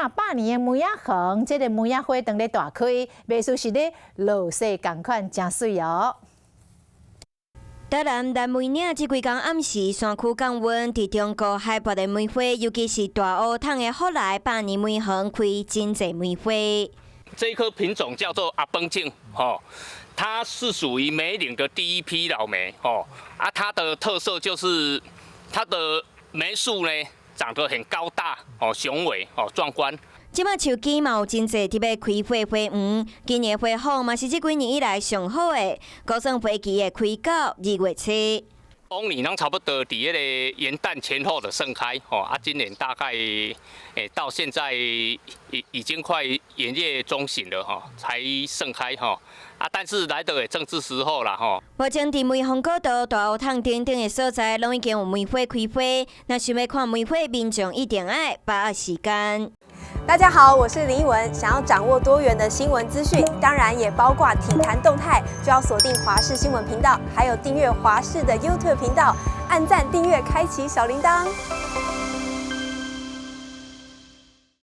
嶺百年的梅仔園，這个梅仔花當咧大開，袂輸是咧落雪仝款，誠媠哦。台南藍梅嶺這幾工暗時山區降溫，佇中高海拔的梅花，尤其是大烏桶的福來百年梅園開真濟梅花。這一棵品種叫做阿崩種，吼，它是屬於梅嶺的第一批老梅，吼，啊，它的特色就是它的梅樹呢長得很高大，哦，雄偉，哦，壯觀。這擺樹枝嘛有真濟佇欲開花花園，今年花況嘛是這幾年以來上好的，估算花期會開到2月初。往年攏差不多佇彼个元旦前後的盛開，吼啊，今年大概到現在已經快元月中旬了，吼，才盛開，吼啊，但是來得也正是時候啦，吼。目前佇梅峰古道、大烏桶等等的所在，攏已經有梅花開花。若想欲看梅花，民眾一定愛把握時間。大家好，我是林奕文。想要掌握多元的新聞資訊，當然也包括體壇動態，就要鎖定華視新聞頻道，還有訂閱華視的 YouTube 頻道，按讚、訂閱、開啟小鈴鐺。